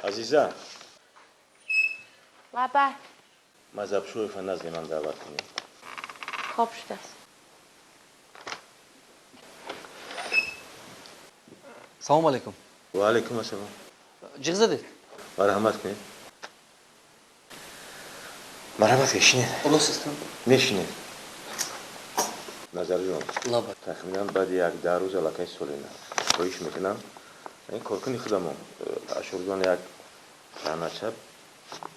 Азиза. Лаббай. Мазабшоева назди ман даъват кунед. Хоб шудааст. Салому алейкум. Ва алейкум ассалом. Ҷиғ задед? Марҳамат кунед, марҳамат кунед, шинед. Ростастам. Нешинед, Назарҷон. Лаббай. Тахминан баъди як 10 рӯз аллакай соли нав. Хоҳиш мекунам, ин коркуни худамон Ашурҷон як саҳнача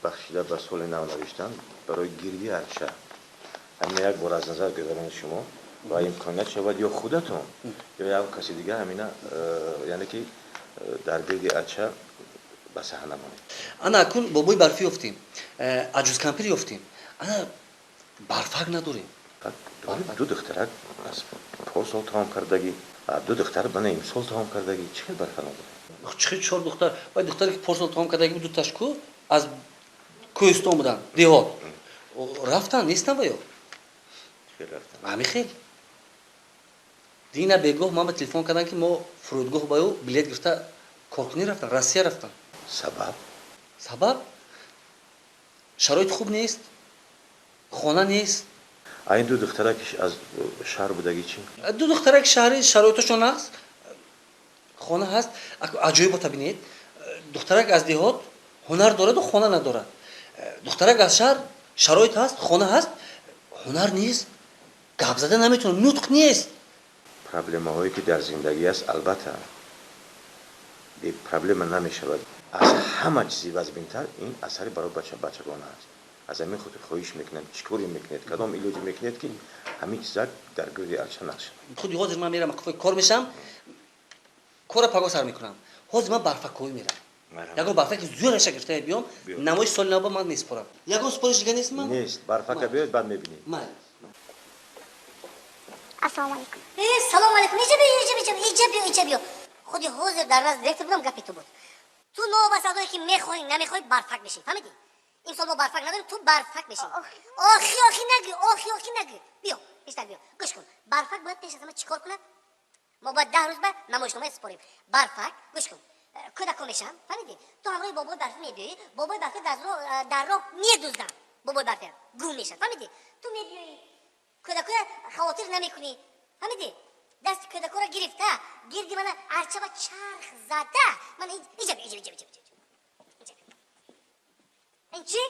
бахшида ба соли нав навиштанд барои гирди арча. Ҳамина як бор аз назар гузаронед шумо ва имконият шавад, ё худатон, ё як каси дигар ҳамина, яъне ки дар гирди арча ба саҳна монед. Ана акун бобои барфӣ ёфтем, аҷузкампир ёфтем, ана барфак надорем. Ду духтарак аз порсол тамом кардагӣ, ду духтар бана имсол тамом кардагӣ, чӣ хел барфа надорем? Чӣ хел чор духтар? Вай духтаре ки порсол тамом кардагӣ, дуташ ку аз кӯҳистон буданд, деҳот рафтанд, нестанд ва ё ҳамин хел. Дина бегоҳ ман ба телефон кардам, ки мо фурудгоҳ ба ю билет гирифта, коркунӣ рафтан, Россия рафтан. Сабаб? Сабаб шароит хуб нест, хона нест. А ин ду духтараки аз шаҳр будагӣ чӣ? Ду духтараки шаҳрӣ шароиташон ҳаст, хона ҳаст. Аҷоибота бинед: духтарак аз деҳот ҳунар дораду хона надорад, духтарак аз шаҳр шароит ҳаст, хона ҳаст, ҳунар нест, гап зада наметавонад, нутқ нест. Проблемаҳое ки дар зиндагӣ аст, албатта, бепроблема намешавад. Аз ҳама чизи вазбинтар ин асари барои бачагона аст. Аз ҳамин хотир хоҳиш мекунам, чӣ коре мекунед, кадом илоҷе мекунед, ки ҳамин чизак дар гирди арча нақш шавад. Худи ҳозир ман мерам, қафои кор мешавам, кора паго сар мекунам. Ҳозир ман барфаккӯӣ мерам, ягон барфаки зӯраша гирифта биём, намоиши соли навба ман месупорам. Ягон супориш дига нест ман? Нест, барфака биёед, баъд мебинем. Майли. Ассалому алайкум. Э, салому алайкум. Иҷа биё, иҷа биё, иҷа биё, иҷа биё. Худи ҳозир дар назди директор будам, гапи ту буд. Ту новобаста аз оне ки мехоҳӣ, намехоҳӣ, барфак мешӣ, фаҳмидӣ? Имсол мо барфак надорем, ту барфак мешӣ. Охи, охи нагӯ, охи, охи нагӯ. Биё, бештар биё, гӯш кун. Барфак бояд пеш аз ҳама чӣ кор кунад? Мо бояд 10 рӯз ба намоишномаи супорем. Барфак, гӯш кун, кӯдако мешаванд, фаҳмидӣ? Ту ҳамроҳи бобои барфӣ мебиёӣ, бобои барфӣ дар роҳ медузданд, бобои барфӣ гум мешавад, фаҳмидӣ? Ту мебиёӣ, кӯдакоя хавотир намекунӣ, фаҳмидӣ? Дасти кӯдакоро гирифта, гирди мана арчаба чарх зада, мана иҷа биё, иҷа, иҷа, иҷа, иҷа. Ин чӣ?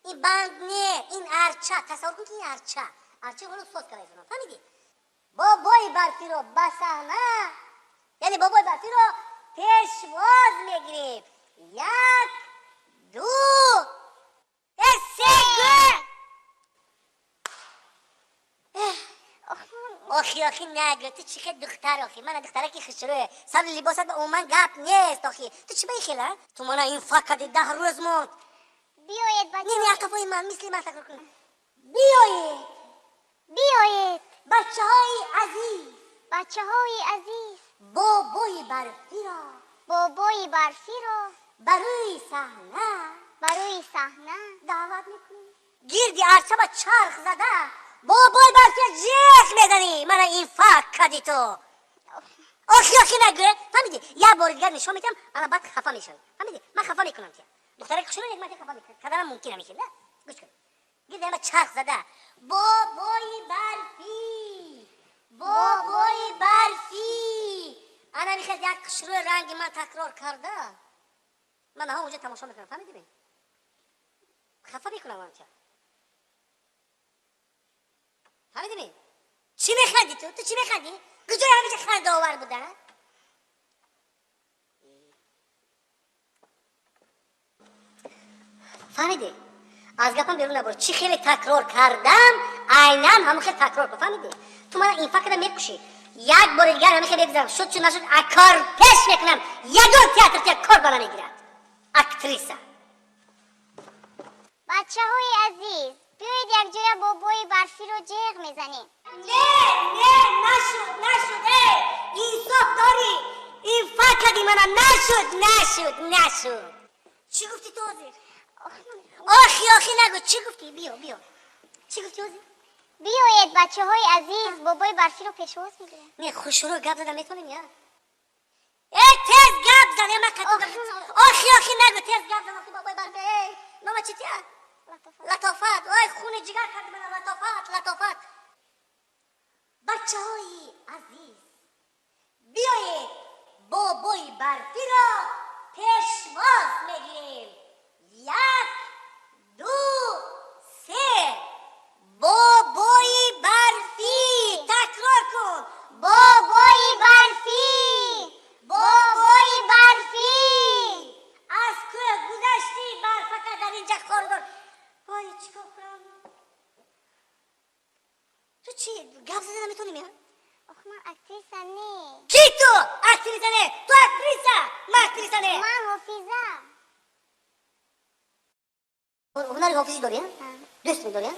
Ин банд не, ин арча. Тасаввур кун, ки ин арча, арча ҳоло соз карда истодам, фаҳмидӣ? Бобои барфиро ба саҳна, яъне бобои барфиро пешвоз мегирем. Як, ду, се, гӯ. Охи, охи нагӯ. Ту чӣ хел духтар, охи? Мана духтараки хушрӯе, сари либосат ба умуман гап нест. Охи, ту чӣ ба ин хела? Ту мана инфак кардӣ, 10 рӯз монд. Биёед. Не, не, ақафои ман, мисли ман такрор кун. Биёед. Биёед. Бачаҳои азиз. Бачаҳои азиз. Бобои барфиро. Бобои барфиро. Ба рӯи саҳна. Ба рӯи саҳна. Даъват мекунем. Гирди арчаба чарх зада, бобои барфия ҷеғ мезанӣ. Мана инфак кардӣ ту. Охи, охи нагӯ, фаҳмидӣ? Як бори дигар нишон медиҳам, ана баъд хафа мешавӣ, фаҳмидӣ? Ман хафа мекунам тия. Духтараки хушрӯ як марта хафа карданам мумкин намешавад, да? Гӯш кун, гирди ама чарх зада: бобои барфӣ, бобои барфӣ. Ана михел як хушрӯи ранги ман такрор карда, ман ҳа онҷо тамошо мекунам, фаҳмидӣ? Хафа мекунам ман тия, фаҳмидӣ? Чӣ механдӣ ту? Ту чӣ механдӣ? Куҷои ҳамеша хандаовар буда? Фаҳмидӣ? Аз гапам берун набор. Чӣ хеле такрор кардам, айнан ҳамон хел такрор кун, фаҳмидӣ? Ту мана инфак карда мекушӣ. Як бори дигар ҳамин хел мегузарам, шуд чу нашуд, акор пеш мекунам, ягон театр тия кор ба намегирад. Актриса. Бачаҳои азиз, биёед, якҷоя бобои барфиро ҷеғ мезанем. Не, не, нашуд, нашуд. Э, инсоф дорӣ? Инфак кардӣ мана, нашуд, нашуд, нашуд. Чӣ гуфтӣ ту ҳозир? Охи, охи нагӯ, чӣ гуфтӣ? Биё, биё, чӣ гуфтӣ ҳозир? Биёед, бачаҳои азиз, бобои барфиро пешвоз мегирем. Не, хушрӯ гап зада метавонем я? Э, тез гап зан, ман. Охи нагу, тез гап зан, охи бобои барфӣ. Эй, нома чи тия? Латофат. Ой, хуни ҷигар карди мана, Латофат, Латофат. Бачаҳои азиз, биёед, бобои барфиро пешвоз мегирем. Як, ду, се. Бобои барфӣ! Такрор кун. Бобои барфӣ! Бобои барфӣ! Аз кӯҳ гузаштӣ, барфака дар инҷа кордор. Вой, чикор кунам? Ту чи, гап зада наметонӣ, я? Ох, ман актриса не. Ки ту актриса не? Ту актриса, ман актриса не. Ман ҳофиза. Ҳунари ҳофизӣ дорӣ, дӯст медорӣ?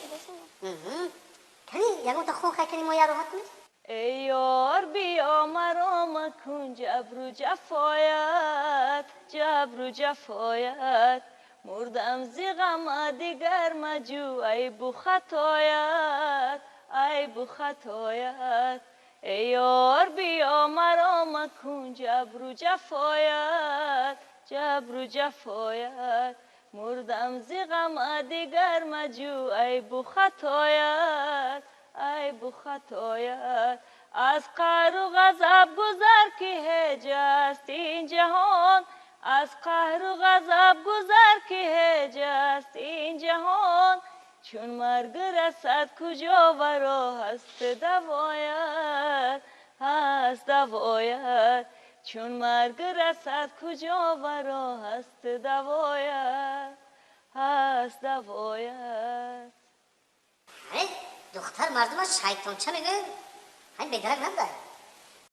Кани, ягонта хон, хай, кани, мо як роҳат кунем. Эй ёр, биё, маро макун ҷабру ҷафоят, ҷабру ҷафоят. Мурдам зи ғама, дигар маҷӯ айбу хатоят, айбу хатоят. Эй ёр, биё, маро макун ҷабру ҷафоят, ҷабру ҷафоят. Мурдам зи ғама, дигар маҷӯ айбу хатоят, айбу хатоят. Аз қаҳру ғазаб гузар, ки ҳеҷ аст ин ҷаҳон. Аз қаҳру ғазаб гузар, ки ҳеҷ аст ин ҷаҳон. Чун марг расад, куҷо варо ҳаст давоят, ҳаст давоят? Чун марг расад, куҷо варо ҳаст давоят, ҳаст давоят? Духтар мардума шайтонча мегӯяд, ҳай, бедарак набуда.